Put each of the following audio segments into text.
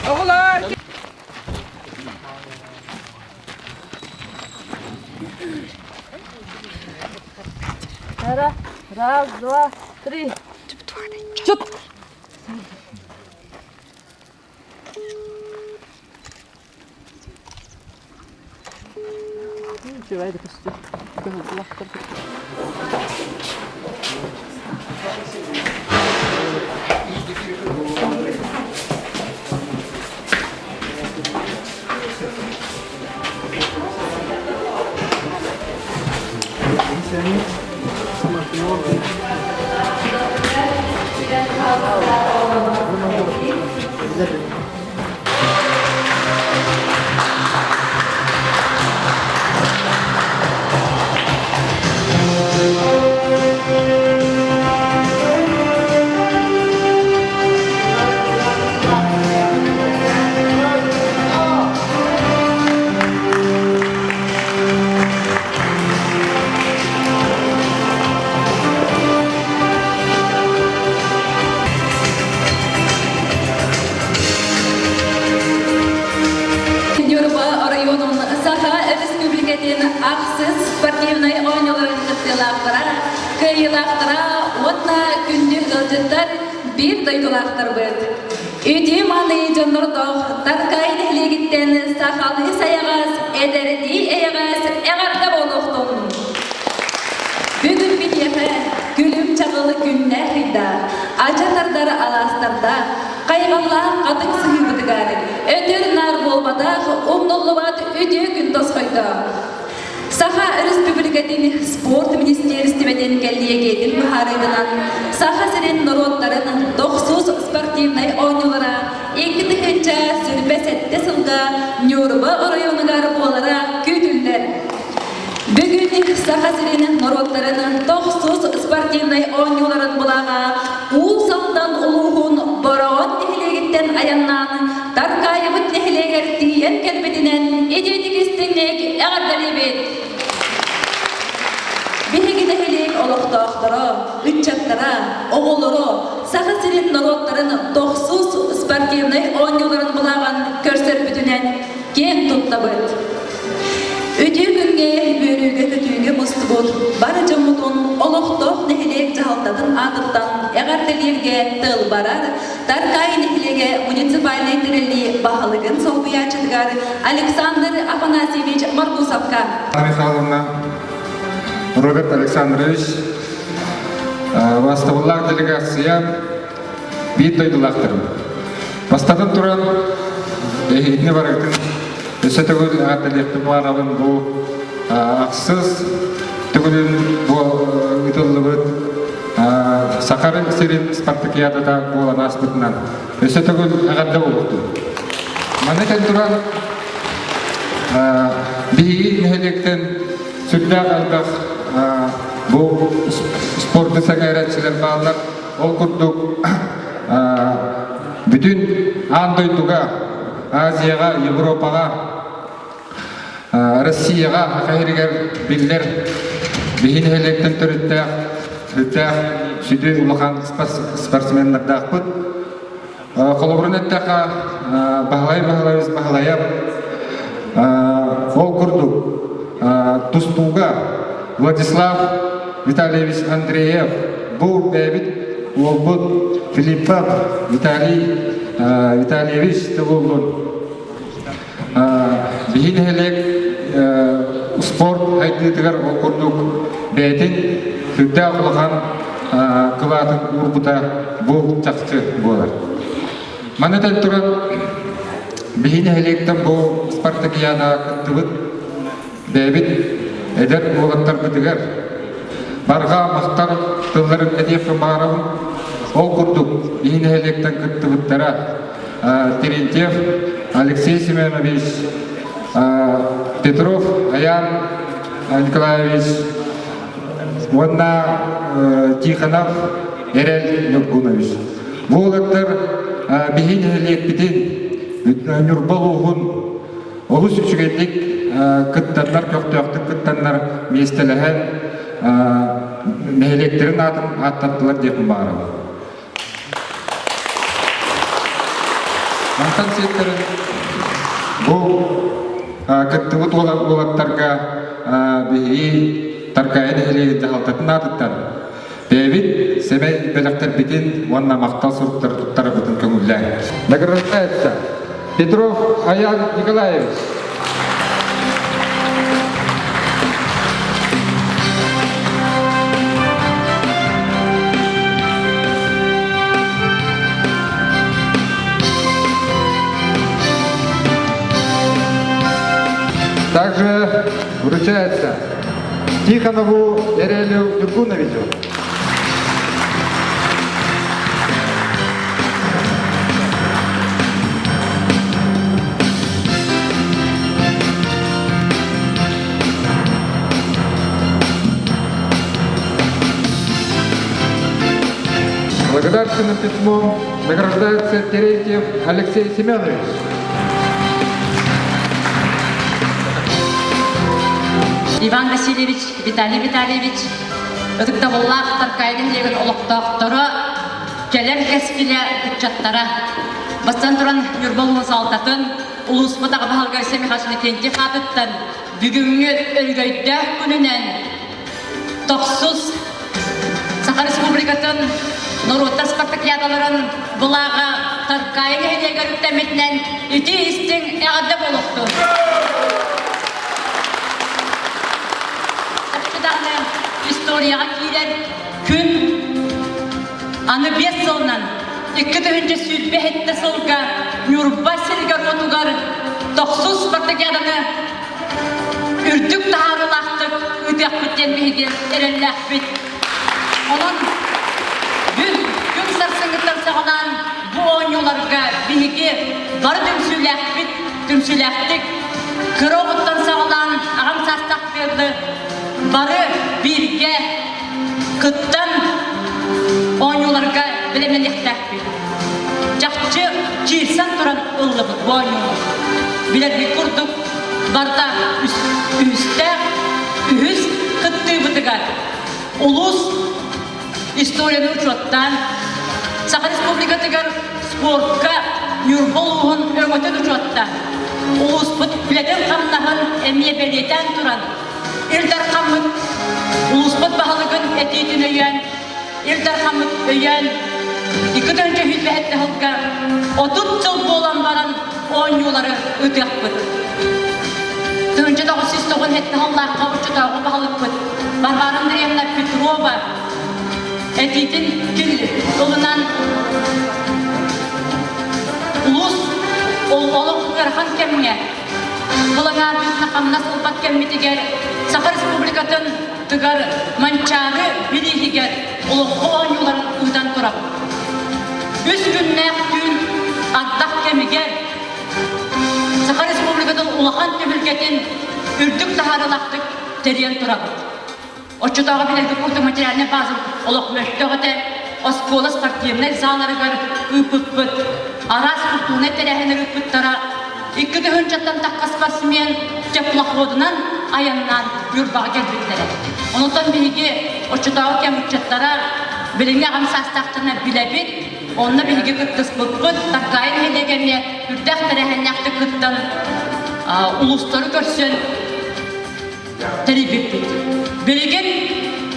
Оҕолор! Раз, два, три. Чуп! Ньурба оройуонун Саха Республикатын ахсыс спортивнай оонньууларын кыттыылаахтара, кыайыылаахтара уонна күндү ыалдьыттар биир дойдулаахтарбыт. Үтүө мааны дьоннордоох Таркай нэһилиэгиттэн сахалыы сайаҕас, эдэрдии эйэҕэс эҕэрдэ буолуохтун! Бүгүн биһиэхэ күлүм-чаҕыл күннээх ыйдаах, ача тардар алаастардаах, хайҕаллаах хатыҥ сыһыыбытыгар өтөр-наар буолбатах умнуллубат үтүө күн тосхойдо. Саха Өрөспүүбүлүкэтин спорт министиэристибэтин кэллиэгийэтин быһаарыытынан Саха сирин норуоттарын тохсус спортивнай оонньуулара 2027 сылга Ньурба оройуонугар буолара күүтүллэр. Бүгүн Саха сирин норуоттарын тохсус спортивнай оонньууларын былааҕа Уус Алдан улууһун Бороҕон нэһилиэгиттэн айаннаан Таркаайыбыт нэһилиэгэр тиийэн кэлбитинэн итиитик истиҥник эҕэрдэлиибит! Биһиги нэһилиэк олохтоохторо, ыччаттара, оҕолоро Саха сирин норуоттарын тохсус спортивнай оонньууларын былааҕын көрсөрбүтүнэн киэн туттабыт. Үтүө күҥҥэ үөрүүгэ-көтүүгэ мустубут бары дьоммутун олохтоох нэһилиэк дьаһалтатын аатыттан эҕэрдэлииргэ тыл барар Таркаай нэһилиэгэ муниципальнай тэриллии баһылыгын солбуйааччытыгар Александр Афанасьевич Маргусовка. Михайловна, Роберт Александрович, бастабыллаах делегация биир дойдулаахтарым. Бастатан туран, эһигини барыгытын өссө төгүл эҕэрдэлиэхпин баҕарабын бу ахсыс төгүлүн бу ыытыллыбыт Саха сирин спартакиадата буолан ааспытынан өссө төгүл эҕэрдэ буолуохтун. Маны этэн туран, биһиги нэһилиэктэн сүрдээх элбэх бу спорду сэҥээрээччилэр бааллар. Ол курдук бүтүн аан дойдуга, Азияҕа, Европаҕа, Россияҕа Саха сиригэр биллэр биһи нэһилиэктэн төрүттээх, төрүттээх сүдү улахан спортсменнардаахпыт. Холобурун эттэххэ, Баһылай Баһылайыс Баһылайап ол курдук тустууга Владислав Витальевич Андреев бу бэйэбит уолбут Филиппов Виталий Витальевич тылуллун биһи нэһилиэк спорт сайдыытыгар ол курдук бэйэтин сүрдээх улахан кылаатын уурбута бу чахчы буолар. Маны этэн туран биһи нэһилиэктэн бу спартакиадаҕа кыттыбыт бэйэбит эдэр уолаттарбытыгар барҕа махтал тылларын этиэхпин баҕарабын. Ол курдук биһи нэһилиэктэн кыттыбыттара Терентьев Алексей Семенович, Петров Аян Николаевич уонна Тихонов Эрэл Ньургунович. Бу уолаттар биһи нэһилиэкпитин Ньурба улууһун олус үчүгэйдик кыттаннар, көхтөөхтүк кыттаннар миэстэлэһэн нэһилиэктэрин аатын ааттаттылар диэхпин баҕарабын. Мантан сиэттэрин бу кыттыбыт уолаттарга биһиги Таркаайы нэһилиэгин дьаһалтатын аатыттан бэйэбит сэмэй бэлэхтэрбитин уонна махтал суруктары туттарарбытын көҥүллээн. Награждается Петров Аян Николаевич. Также вручается Тихонову Эрелю Юргуновичу. Благодарственным письмом награждается Терентьев Алексей Семенович. Иван Васильевич, Виталий Витальевич, ытыктабыллаах Таркаайы нэһилиэгин олохтоохторо, кэлэр кэскилэ ыччаттара. Бастан туран Ньурба улууһун салалтатын, улууспут аҕа баһылыга Алексей Михайлович Иннокентьев аатыттан бүгүҥҥү өрөгөйдөөх күнүнэн тохсус Саха Республикатын норуоттар спартакиадаларын былааҕа Таркаайы нэһилиэгэр үктэммитинэн ити истиҥ эҕэрдэ буолуохтун! Чахчы даҕаны историяҕа киирэр күн аны 5 сылынан 2027 сылга Ньурба сиригэр-уотугар тохсус спартакиаданы үрдүк таһаарыылаахтык ыытыахпыт диэн биһиги эрэллээхпит. Онон күн, күн сарсыҥҥыттан саҕалаан бу оонньууларга биһиги бары түмсүүлээхпит, түмсүүлээхтик кыра оҕуттан саҕалаан аҕам саастаах бары бииргэ кыттан оонньууларга бэлэмнэниэхтээхпит. Чахчы киирсэн туран ыллыбыт бу оонньууну. Билэрбит курдук, барыта үһүстээх үһүс кыттыыбытыгар улуус историяны учуоттаан Саха Республикатыгар спортка Ньурба улууһун өҥөтүн учуоттаан улууспут үлэтин-хамнаһын эмиэ бэлиэтээн туран Ил Дархаммыт улууспут баһылыгын этиитин өйөөн Ил Дархаммыт өйөөн 2007 сылга 30 сыл буолан баран оонньуулары ыытыахпыт. 1997 сыллаахха оччотооҕу баһылыкпыт Варвара Андреевна Петрова этиитин ылынан улуус олох ыарахан кэмҥэ Былаҥаабытына хамнас ылбат кэммитигэр Саха Республикатын тыгар Манчаары бирииһигэр олоххо оонньууларын ыытан турабыт. Үс күннээх түүн ардах кэмигэр Саха Республикатын улахан түһүлгэтин үрдүк таһаарыылаахтык тэрийэн турабыт. Оччотооҕу билэргэ курдук материальнай база олох мөлтөх этэ. Оскуола спортивнай заларыгар ыыппыппыт. Араас культурнай тэрээһиннэр ыыппыттара. 2000-тан тахха спортсмен теплоходунан айаннаан Ньурбаҕа кэлбиттэрэ. Онтон биһиги оччотооҕу кэм ыччаттара билиҥҥи аҕам саастаахтарына билэбит. Онно биһиги кыттыспыппыт. Таркаайы нэһилиэгэ эмиэ үрдээх тэрээһиннээхтик кыттан улуустары көрсөн тэрийбиппит. Билигин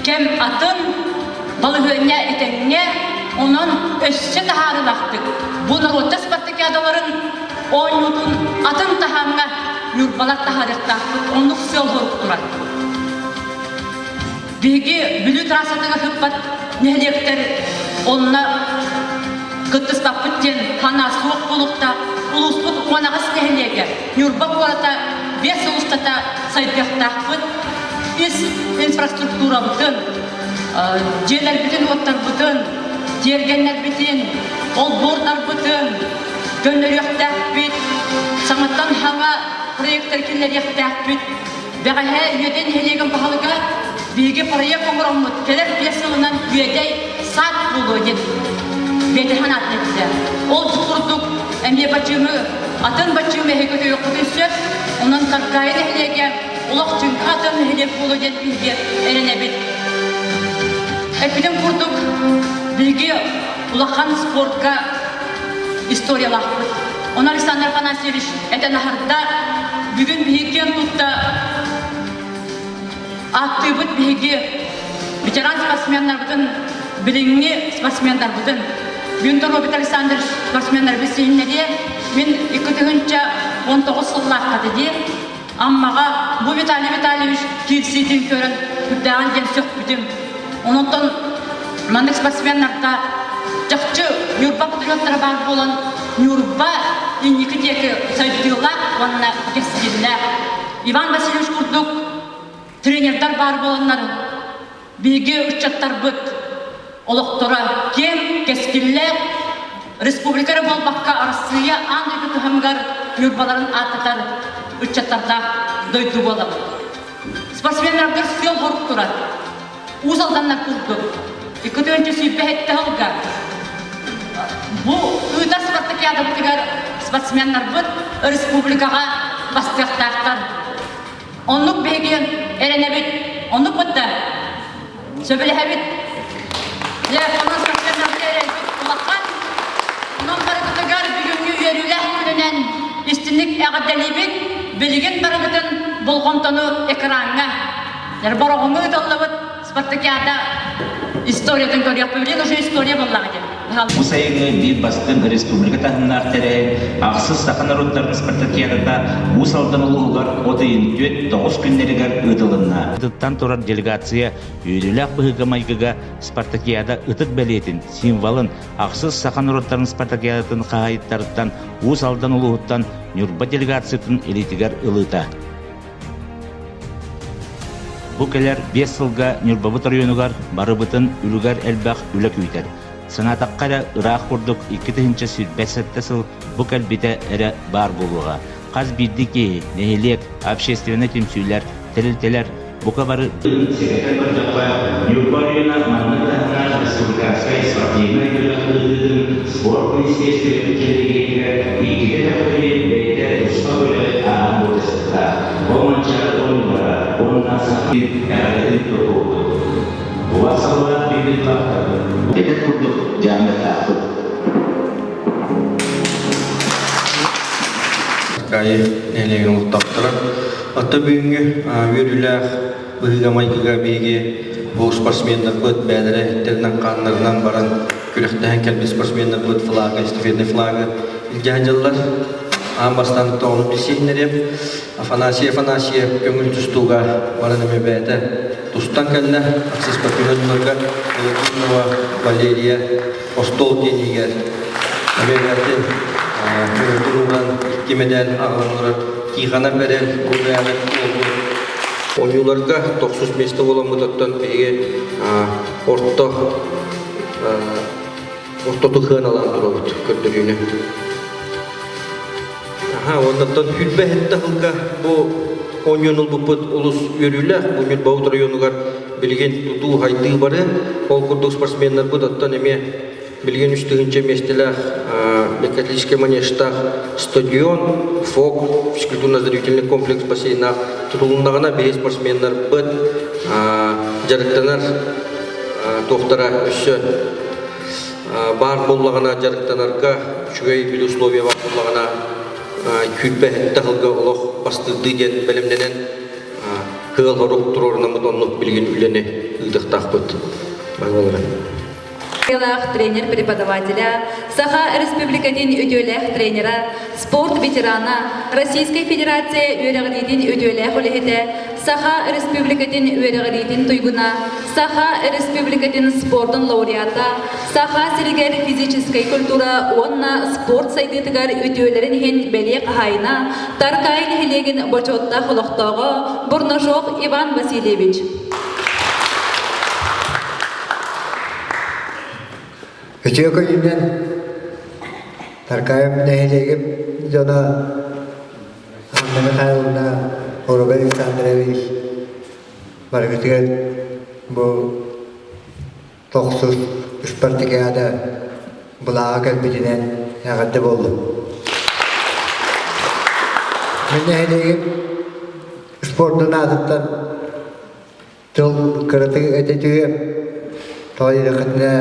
кэм атын, балаһыанньа этэҥҥэ, онон өссө таһаарыылаахтык бу норуоттар спартакиадаларын оонньуутун атын таһаамҥа ньурбалар таһаарыахтаахпыт, оннук сыал-сорук турар. Биһиги Бүлүү трассатыгар сыппат нэһилиэктэр онно кыттыспаппыт диэн санаа суох буолуохтаах. Улууспут 18 нэһилиэгэ Ньурба куората 5 сыл устата сайдыахтаахпыт. Ис инфраструктурабытын, дьиэлэрбитин-уоттарбытын, тиэргэннэрбитин, олбуордарбытын көннөрүөхтээхпит. Саҥаттан саҥа. проектар киллэриэхтээхпит. Бэҕэһээ Үөдэй нэһилиэгин баһылыга биһиги проект оҥороммут кэлэр биэс сылынан Үөдэй саад буолуо диэн бэйэтэ санаатын эттэ. Ол курдук эмиэ бачыымы атын бачыымы эһиги өтөйүөххүтүн сөп. Онон Таркаайы нэһилиэгэ олох чыҥха атын нэһилиэк буолуо диэн биһиги эрэнэбит. Эппитим курдук биһиги улахан спортка историялаахпыт. Ону Александр Афанасьевич этэн аһарда, бүгүн биһиги киэн тутта ааттыыбыт биһиги ветеран спортсменнарбытын, билиҥҥи спортсменнарбытын. Бүгүн Торобит Александрович спортсменнарбыт сиһиннэриэ, мин 2019 сыллаахха дии Аммаҕа бу Виталий Витальевич киирсиитин көрөн үрдээҕин диэн сөхпүтүм. Онтон маннык спортсменнарга чахчы Ньурба патриоттара баар буолан Ньурба инники диэки сайдыылаах уонна кэскиллээх. Иван Васильевич курдук тренердар баар буоланнар Биһиги ыччаттарбыт олохторо киэҥ, кэскиллээх, республика эрэ буолбакка Арассыыйа аан дойду таһымыгар Ньурбаларын ааттатар ыччаттардаах дойду буолабыт. Спортсменнарга сыал-сорук турар. Уус Алданнар курдук 227 сылга бу ыытар спартакиадабытыгар спортсменнарбыт республикаҕа бастыахтаахтар. Оннук биһиги эрэнэбит, оннук да сөбүлэһэбит. Дьэ, онон спортсменнарбыт эрэлбит улахан. Онон барыгытыгар бүгүҥҥү үөрүүлээх күнүнэн истинник эҕэрдэлиибит. Билигин барыгытын болҕомтону экраҥҥа, бороҕоҥҥо ыытыллыбыт спартакиада историятын көрүөхпүт. Билигин уже история буоллаҕа диэн. Бу сайыҥҥы биир бастыҥ республика таһымнаах тэрээһин ахсыс саха норуоттарын спартакиадата Уус Алдан улууһугар от ыйын 4-9 күннэригэр ыытылынна. Тыттан турар делегация үөрүүлээх быһыыга-майгыга спартакиада ытык бэлиэтин, символын ахсыс саха норуоттарын спартакиадатын хаһаайыттарыттан Уус Алдан улууһуттан Ньурба делегациятын илиитигэр ылыыта. Бу кэлэр 5 сылга Ньурбабыт оройуонугар барыбытын үлүгэр элбэх үлэ күүтэр. Санаатахха эрэ ыраах курдук 2027 сыл бу кэлбитэ эрэ баар буолуоҕа. Хас биирдии киһи, нэһилиэк, общественнай түмсүүлэр, тэрилтэлэр бука бары Сэгэтэн көрдөххө, Ньурба оройуона маннык таһымнаах республиканскай спортивнай күрэх ыытыытын спорт министиэристибэтин кэллиэгийэтигэр иккитэ төхтүрүйэн бэйэтэ туспа күрэҕи ааһан былдьаспыта. Ол Манчаары оонньуулара уонна саха эҕэрдэтин туруорбут. Була саллаат биирдин хаптарбыт. Этэр курдук дьаамыктаахпыт. Кайы нэһилиэгин олохтоохторо. Оттон бүгүҥҥү үөрүүлээх быһыыга-майгыга биһиги бу спортсменнарбыт бэйэлэрэ иһиттэринэн-хааннарынан баран күрэхтэһэн кэлбит спортсменнарбыт флага, эстафетный флагы илдьэ сылдьаллар. Аан бастаан тоҕону билсиһиннэриэм. Афанасий Афанасьев көҥүл тустууга баран эмиэ бэйэтэ тустан кэллэ. Ахсыс спортивнай дьоннорго Владимирова Валерия остуол тиэниигэр эмиэ бэйэтин көҥүлтүн ууран икки мэдээл аҕалан олорор Тихонов эрэл Гурвянов уолбут Оонньууларга тохсус миэстэ буоламмыт оттон биһиги орто ортоту сыаналаан турабыт көрдөрүүнү. Аха, оннуттан хүлбэ иһитте сылга бу оонньууну ылбыппыт олус үөрүүлээх. Бу Ньурбабыт оройуонугар билигин тутуу хайдыы бары. Ол курдук спортсменнарбыт оттон эмиэ билигин 3000 миэстэлээх легкоатлетическай манежтаах стадион, ФОК, физкультурно-оздоровительный комплекс бассейнаах тутулуннаҕына биһи спортсменнарбыт дьарыктанар туохтара өссө баар буоллаҕына дьарыктанарга үчүгэй били условия баар буоллаҕына күүрбэһитте сылга олох бастыырдыы диэн бэлэмнэнэн кыал-хорук туруорунаммыт оннук билигин үлэни ыытыахтаахпыт. Баҕалара. Тренер-преподавателя, Саха Республикатын үтүөлээх тренера, спорт ветерана, Российскай Федерация үөрэҕириитин үтүөлээх үлэһитэ, Саха Республикатын үөрэҕириитин туйгуна, Саха Республикатын спордун лауреата, Саха сиригэр физическэй культура уонна спорт сайдыытыгар үтүөлэрин иһин бэлиэ хаһаайына, Таркаай нэһилиэгин бочуоттаах олохтооҕо Бурнашов Иван Васильевич. Үтүө күнүнэн Таркаайым нэһилиэгим дьоно. Анна Михайловна, Роберт Александрович барыгытыгар бу тохсус спартакиада былааҕа кэлбитинэн эҕэрдэ буоллун. Мин нэһилиэгим спордун аатыттан тыл кыратык этэ түһүөм. Тоҕо диэтэххитинэ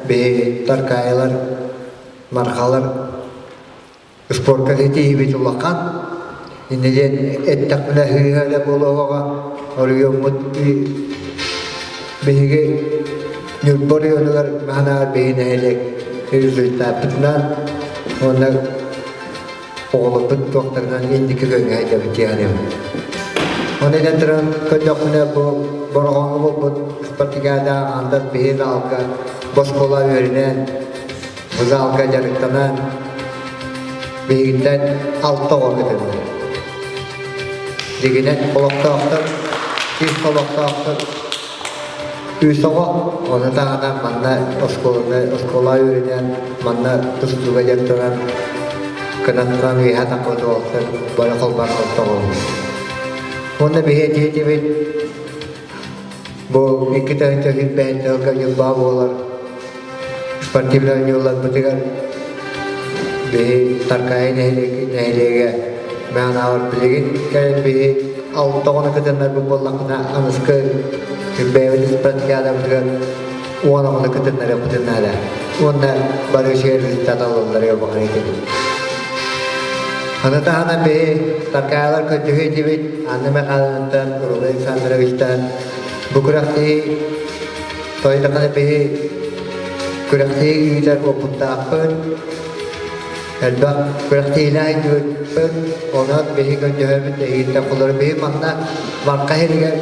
биһи Таркаайылар, Мархалар спорка ситиһиибит улахан. Инньэ диэн эттэхпинэ сыыһа эрэ буолуоҕа оройуоммут биһиги Ньурба оройуонугар маһанаар биһи нэһилиэк результаппытынан уонна оҕолорбут туохтарынан инники күөҥҥэ сылдьабыт диэҕинэбин. Ону этэн туран көрдөхпүнэ бу Бороҕоҥҥо буолбут спартакиада аҥаардас биһи залга босхолоо үөрэнэн бу залга дьарыктанан биһигиттэн алта оҕо кытынна. Дьиҥинэн олохтоохтор, үс олохтоохтор үс оҕо, ону таһынан манна оскуоланы оскуола үөрэнэн, манна тустууга дьарыктанан, кынаттанан үөһэ таххыбыт уолаттар бары холбоон алта оҕо Уонна биһи этиэтибит бу 2 тыһыынча сылга Ньурба буолар спортивнай оонньууларбытыгар биһи Таркаайы нэһилиэгэ мээнэҕэр билигин кэлин биһи алта оҕону кытыннарбыт буоллахпына аныскы бэйэбит спартакиадабытыгар 10 оҕону кытыннарыахпытын наада уонна бары үчүгэй результат ылалларыгар баҕар этибит. Аны таһынан биһи Таркаайылар көрдөһүү этибит Анна Михайловнаттан, Рулай Александровичтан бу күрэхтэһии Тойдохоно биһи күрэхтэһии ыытар уопуттаахпыт, элбэх күрэхтэһиилээх ыйдыбыппыт, онон биһи көрдөһөбүт эһигиттэн холоро биһи манна Марха сиригэр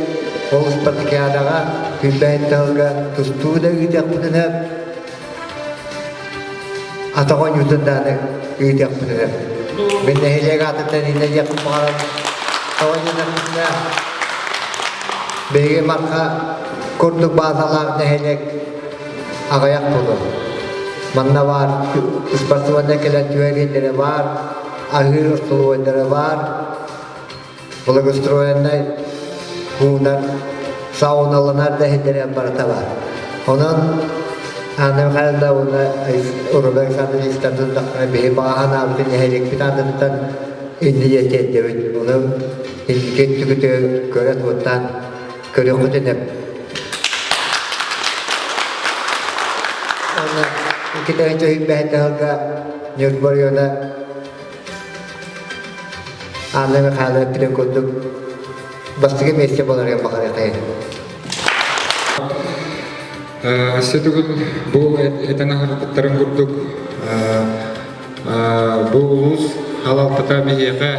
ол спартакиадаҕа күлбэһин тыһылга тустуу да ыытыахпытын сөп, атах оонньуутун даҕаны ыытыахпытын сөп. Мин нэһилиэк аатыттан иннэ диэхпин баҕарабын. Тоҕо диэтэхпинэ, биһиги Марха курдук баазалаах нэһилиэк аҕыйах буолуо. Манна баар спортсменнар кэлэн түһэриилэрэ баар, аһыыр остолобуойдара баар, благоустроеннай пуунар, сауналанар да иһиттэрэ барыта баар. Онон Анна Михайловна уонна Рубен Александрович тардыннахтара биһи баҕа санаабытын нэһилиэкпит аатыттан инники тиэрдэбит. Ону инники өттүгүтү көрө туоттаан көрүөххүтүн сөп. Уонна 2 тыһыынча сылга Ньурба оройуона Анна Михайловна эппитин курдук бастакы миэстэ буоларыгар баҕарыахайын. Өссө төгүл бу этэн аһарбыттарын курдук бу улуус халалтата биһиэхэ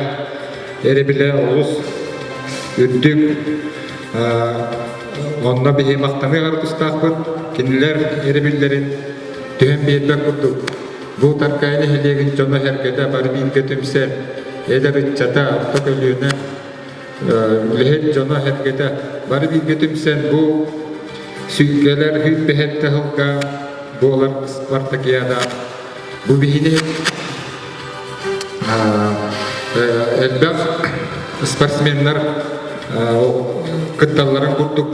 эрэ олус үрдүк онно биһи махтаныах тустаахпыт кинилэр эрэбиллэрин түһэн биэрбэт курдук Бу Таркаайы нэһилиэгин дьоно-сэргэтэ бары бииргэ түмсэн, эдэр ыччата, орто көлүөнэ үлэһит дьоно-сэргэтэ бары бииргэ түмсэн бу сүлгэлэр сүүрбэһэттэ сылга буолар спартакиада бу биһини элбэх спортсменнар кытталларын курдук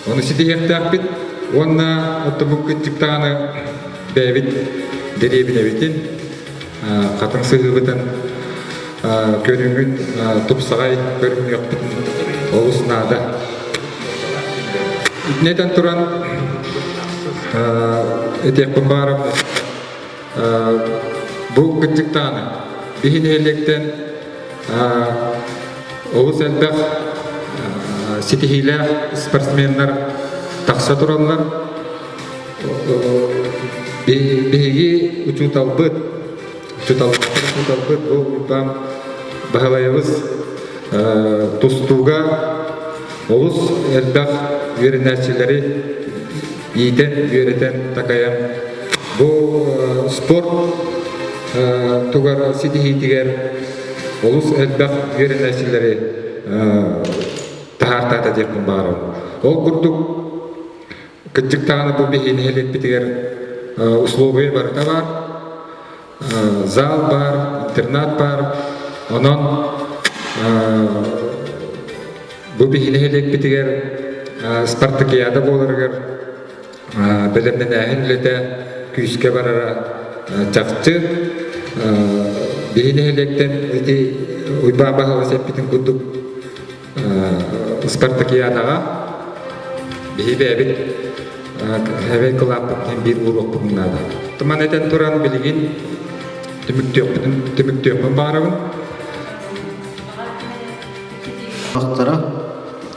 ону ситиһиэхтээхпит уонна оттон кыттыктаҕаны бэйэбит дэриэбинэбитин, хатыҥ сыһыыбытын көрүҥүн тупсаҕай көрүҥнүөхпүтүн олус наада. Итини этэн туран этиэхпин баҕарабын бу кырдьыктааны биһи нэһилиэктэн олус элбэх ситиһиилээх спортсменнар тахса тураллар. Биһиги учууталбыт, учууталбыт бу Уйбаан Баһылайабыс тустууга олус элбэх үөрэнээччилэри иитэн, үөрэтэн, такайан бу спорт тугар ситиһиитигэр олус элбэх үөрэнээччилэри таһаартаата диэхпин баҕарабын. Ол курдук Кырдьык даҕаны бу биһиги нэһилиэкпитигэр условия барыта баар. Зал баар, интернат баар. Онон Бу биһи нэһилиэкпитигэр спартакиада буоларыгар бэлэмнэнээһин үлэтэ күүскэ барара чахчы. Биһи нэһилиэктэн ити Уйбаан Баһылас эппитин курдук спартакиадаҕа биһи бэйэбит эбэй кылааппытын биир ууруохпутун наада. Туман этэн туран билигин түмүктүөхпүтүн түмүктүөхпүн баҕарабын. Тахтара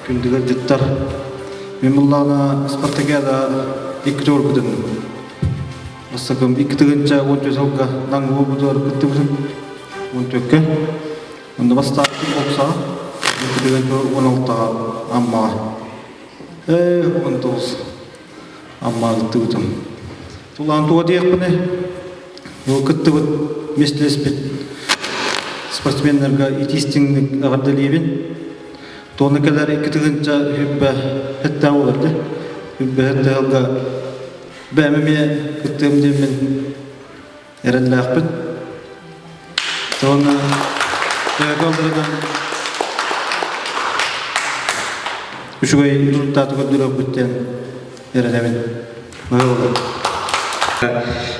күндүгэр дьыттар. Мен буллаана спартакиада икки туорбутун. Бастакым икки тыгынча 14 сылга наҥ буолбутугар кыттыбытым. 14-кө. Онно бастаабытым боксаҕа, икки тыгынча 16-ҕа Аммаҕа. Ээ, 19 Аммаҕа кыттыбытым. Тулаан туга диэхпиний? Ол кыттыбыт миэстэлэспит спортсменнарга итии-истиҥник эҕэрдэлиибин. Туона кэлэр икки тыһыынча үһүбэ хэттээх буолар дии. Үһүбэ хэттээх сылга бэйэм эмиэ кыттыам диэммин эрэллээхпин. Уонна төһө үчүгэй результаты көрдөрүөхпүт диэн эрэнэбин.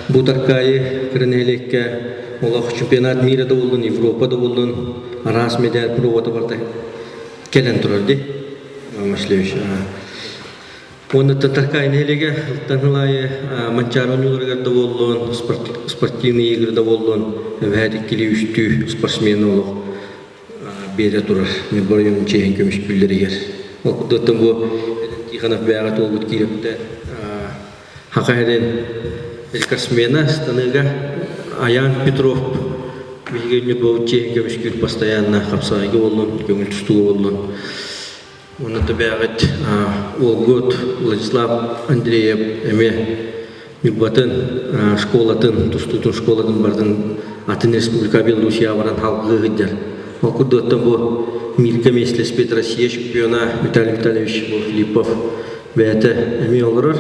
Бу Таркаайы кыра нэһилиэккэ олох чемпионат мира да буоллун, Европа да буоллун, араас медаль пробата барда кэлэн турар дии. Васильевич. Уонна Таркаайы нэһилиэгэ ылтан сыл аайы Манчаары оонньууларыгар да буоллун, спортивные игры да буоллун, эбэһээт иккилии үстүү спортсмен олох биэрэ турар Ньурба оройуонун чиэһин көмүскүүллэригэр. Ол курдук бу Тихонов бэйэҕэ туолбут киирэптэ Хаха эрин рекордсмена станыга Аян Петров биһиги Ньурбабыт чиэһин көмүскүүр постоянно хапсаҕайга буоллун, көҥүл тустууга буоллун. Уонна төбөөҕүт уолгут Владислав Андреев эмиэ Ньурбатын школатын, тустуутун школатын бардын атын республика Белоруссия баран халгыы сылдьар. Ол курдуктан бу миргэ миэстэлэспит Россия чемпиона Виталий Витальевич Филиппов бэйэтэ эмиэ олорор.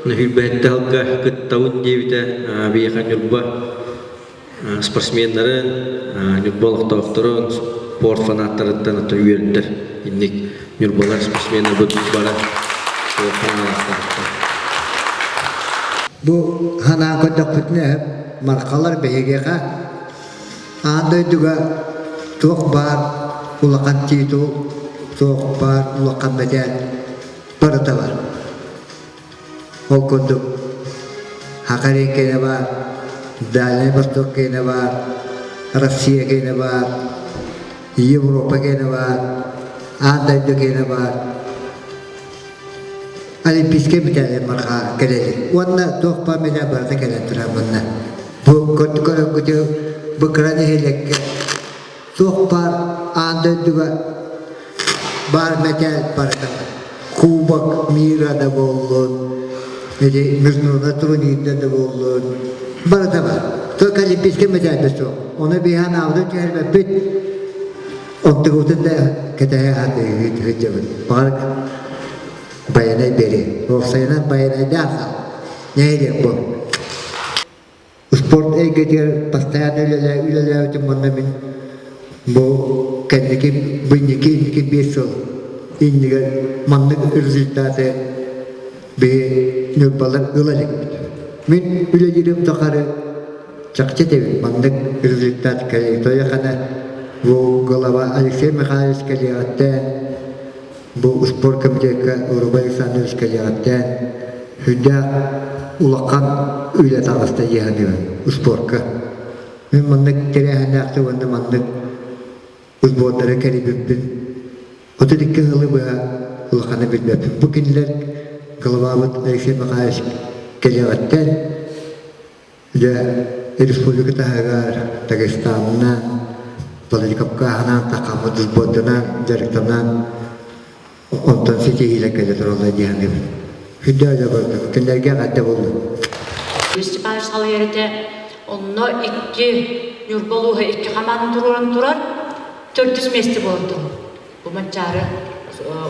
Хүрбэһитте халга кыттабын диэбитэ биһиэхэ Ньурба спортсменнарын, Ньурба олохтоохторун, спорт фанаттарыттан оттон үөрдэр. Инник Ньурбалар спортсменнарбыт бары Бу ханаан көрдөхпүтүнэ мархалар биһигиэхэ аан дойдуга туох баар улахан титул, туох баар улахан мэтээл барыта бар. Ол курдук Хакарин киэнэ баар, Дальнай Восток киэнэ баар, Россия киэнэ баар, Европа киэнэ баар, Аан дойду киэнэ баар. Олимпийскай мэтээлэр марха кэлэлик. Уонна туох баар мэтээл барыта кэлэн турар манна. Бу көрөргүтү бу кыра нэһилиэккэ Туох баар аан дойдуга баар мэтээл барыта бар. Кубок мира да буоллун, или международный турнирда да буоллун, барыта бар. Только олимпийскай мэтээл суох. Ону биһиэн аабыта түһэрбэппит, онтугутун да кэтэһэ сылдьабыт. Баҕар байанай бери. Уопсайынан байанайдаах нэһилиэк бу. Спорт эйгэтигэр постоянно үлэлээбитим уонна мин бу кэнники бу инники инники 5 сыл иннигэр маннык результаты биһи Ньурбалар ыла иликпит. Мин үлэлиирим тухары чахчы этэбин маннык результат кэлиэ. Тоойохана бу голова Алексей Михайлович кэлиэҕиттэн Бу спорт комитекка Рубай Александрович кэлиэҕиттэн сүрдээх улахан үлэ таҕыста дии саныыбын спорка. Мин маннык тэрээһиннээхтик уонна маннык сбордары кэрийбиппин 32 сылы быһа улаханы билбэппин. Бу кинилэр главабыт Алексей Михайлович кэлиэҕиттэн Дьэ, республика таһыгар Дагестанынан, Владикавказынан, Сахаммыт сборданан, дьарыктанан, онтон ситиһиилэр кэлэ тураллар дии саныыбын. Сүрдээх үлэ барда. Кинилэргэ эҕэрдэ буоллун. Степанович салайар этэ. Онно икки Ньурба улууһа икки хамаанда туруоран турар. Төрдүс миэстэ буолан турар. Бу Манчаары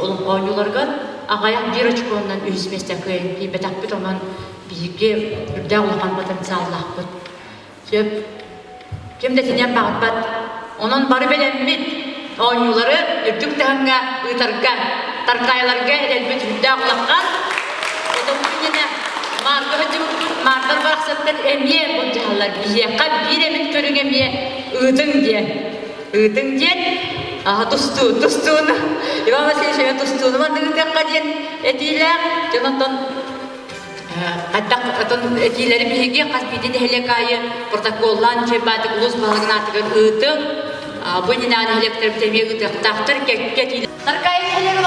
олоҥхо оонньууларыгар аҕыйах биир очконнан үһүс миэстэ кыайан тиийбэтэхпит, онон биһиги үрдээх улахан потенциаллаахпыт. Сөп. Ким да итинэн баҕарбат. Онон бары бэлэммит. оонньуулары үрдүк таһымҥа ыытарга, Таркаайыларга эрэлбит үрдээх улахан. Отон иннинэ Маарга сылдьыбыппыт, Маардар барахсаттар эмиэ былдьаһаллар. Биһиэхэ биир эмит көрүҥ эмиэ ыытыҥ диэн. Ыытыҥ диэн, аха тустуу, тустууну, Иван Васильевич эмиэ тустууну маннык ыытыахха диэн этиилээх. Дьон онтон Хайдах отон этиилэри биһиги хас биирдии нэһилиэк аайы протоколлаан чөйбаатык улуус баһылыгын аатыгар ыытыҥ. Бу иннинээҕи нэһилиэктэрбит эмиэ ыытыахтаахтар кэккэ этиилэр. Таркаайы нэһилиэгэ.